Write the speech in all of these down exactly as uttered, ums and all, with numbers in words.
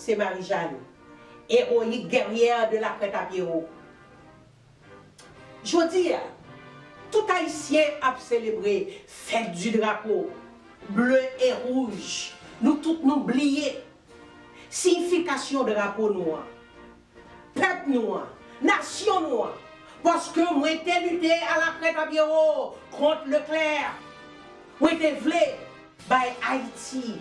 Se Marie-Jeanne, héroïque guerrière de la Crête à Pierrot. Jodi a, tout Ayisyen ap selebre fèt di drapo ble e wouj. Nou tout nou bliye siyifikasyon drapo nou an, pèp nou an, nasyon nou an. Paske mwen te lite a la Crête à Pierrot kont Leclerc. Mwen te vle bay Ayiti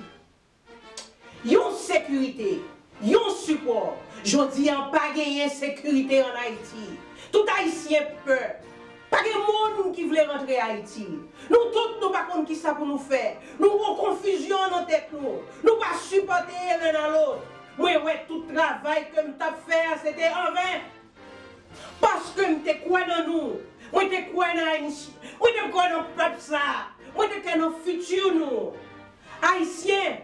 yon sekirite, yon sipò. Jodi a, pa genyen sekirite ann Ayiti. Tout Ayisyen pè. Pa gen moun ki vle rantre Ayiti. Nou tout, nou pa konn kisa pou nou fè. Nou gon konfizyon nan tèt nou. Nou pa sipòte len a lòt. Mwen wè tout travay ke m t ap fè a, se te anven. Paske m te kwè nan nou. Mwen te kwè nan Ayiti. Mwen te kwè nan pèp sa a. Mwen te kwè nan fiti nou. Ayisyen,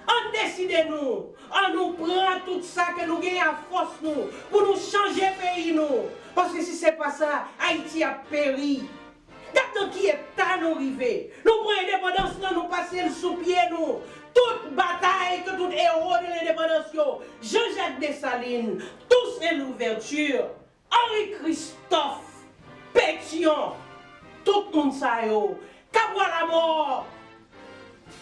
ann deside nou. Ann nou pran tout sa ke nou genyen a fòs nou pou nou chanje peyi nou. Paske si se pa sa, Ayiti ap peri. Gad nan ki eta nou rive. Nou pran endepandans lan, nou pase l sou pye nou. Tout batay ke tout ewo de lendepandans yo, Jean-Jacques Dessalines, Toussaint Louverture, Henri Christophe, Pétion, tout moun sa yo, Cabral Amor,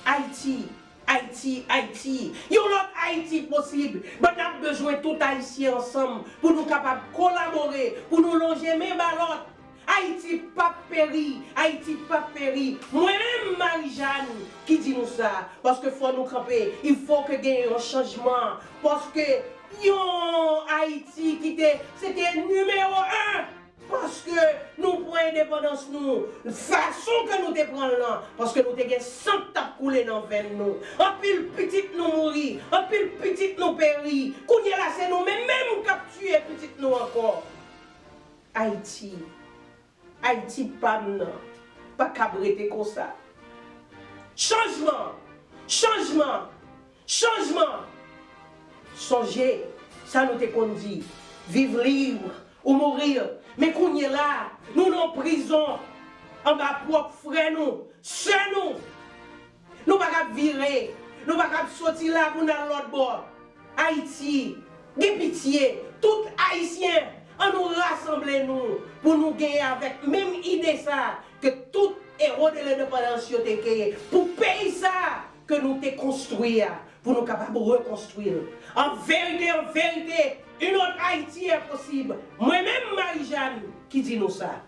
Ayiti, Ayiti, Ayiti, yon lòt Ayiti posib. But n ap bezwen tout Ayisyen ansanm pou nou kapab kolabore, pou nou lonje men ba lòt. Ayiti p ap peri, Ayiti p ap peri. Mwen menm Marie-Jeanne ki di nou sa, paske fò nou kanpe, il faut que gen yon chanjman, paske yon Ayiti ki te, se te nimewo en, paske nou pran endepandans nou, fason ke nou te pran l lan, paske nou te gen san k t ap koule nan venn nou. Anpil pitit nou mouri, anpil pitit nou peri. Kounye la se nou menm menm k ap tiye pitit nou ankò. Ayiti, Ayiti pa m nan, pa kab rete konsa. Chanjman! Chanjman! Chanjman! Sonje sa nou te konn di, viv libre ou mourir. Men kounye la, nou nan prizon, anba pwòp frè nou, sè nou. Nou pa kab vire, nou pa kab soti la pou n al lòt bò. Ayiti, gen pitye, tout Ayisyen, ann nou rasanble nou pou nou genyen avèk menm ide sa ke tout ewo de lendepandans yo te genyen pou peyi sa ke nou te konstwi a, pou nou kapab rekonstwi l. An verite, an verite, une autre Haïti est possible. Mwen menm, Marie-Jeanne, ki di nou sa.